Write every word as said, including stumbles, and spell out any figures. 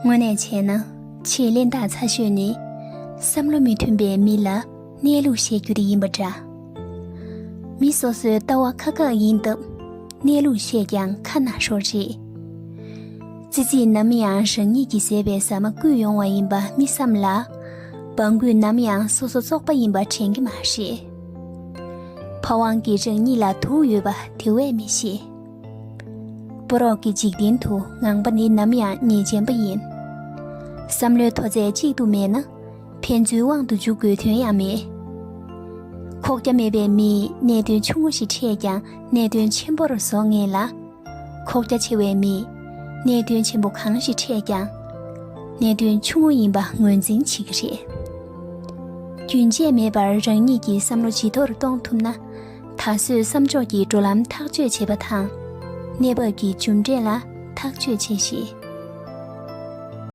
དངོས་གནས་བྱས་ན། ཆེས་གླེན་རྟགས་ཚ་ཤོས་ནི། བསམ་བློ་མི་མཐུན་པའི་མི་ལ་གནས་ལུགས་བཤད་རྒྱུ་དེ་ཡིན་པ་འདྲ། མི་སོ་སོའི་ལྟ་བ་ཁག་ཁག་ཡིན་སྟབས། གནས་ལུགས་བཤད་ཀྱང་ཁ་ན་ཤོར་རེད། ཙི་ཙིས་ནམ་ཡང་རང་ཉིད་ཀྱིས་བཟས་པའི་ཟ་མ་བརྐུས་ཡོང་བ་ཡིན་པ་མི་བསམ་ལ། སྦྲང་རྒོད་ནམ་ཡང་སོ་སོ་བཙོག་པ་ཡིན་པ་དྲན་གྱི་མ་རེད། ཕ་ཝང་གིས་རང་ཉིད་ལ་དུག་ཡོད་པ་དེ་བས་མི་ཤེས། ཕོ་རོག་གི་འཇིག་རྟེན་དུ་ངང་པ་ནི་ནམ་ཡང་ཉེས་ཅན་པ་ཡིན། བསམ་བློའི་མཐོ་ཚད་གཅིག་ཏུ་མེད་ན། ཕན་ཚུན་དབང་དུ་འཇུག་དགོས་དོན་ཡང་མེད། ཁོག་རྒྱ་མེད་པའི་མིས་གནད་དོན་ཆུང་ངུ་ཞིག་འཕྲད་ཀྱང་གནད་དོན་ཆེན་པོར་བཟོ་ངེས་ལ། ཁོག་རྒྱ་ཆེ་བའི་མིས་གནད་དོན་ཆེན་པོ་གང་ཞིག་འཕྲད་ཀྱང་། གནད་དོན་ཆུང་ངུ་ཡིན་པ་ངོས་འཛིན་བྱེད་ཀྱི་རེད། རྒྱུན་ཆད་མེད་པར་རང་ཉིད་ཀྱི་བསམ་བློ་ཇེ་མཐོར་གཏོང་ཐུབ་ན། ད་གཟོད་བསམ་ཕྱོགས་ཀྱི་འགྲོ་ལམ་ཐག་གཅོད་བྱེད་པ་དང་། གནས་བབ་ཀྱི་མཇུག་འབྲས་ལ་ཐག་གཅོད་བྱེད་ཤེས།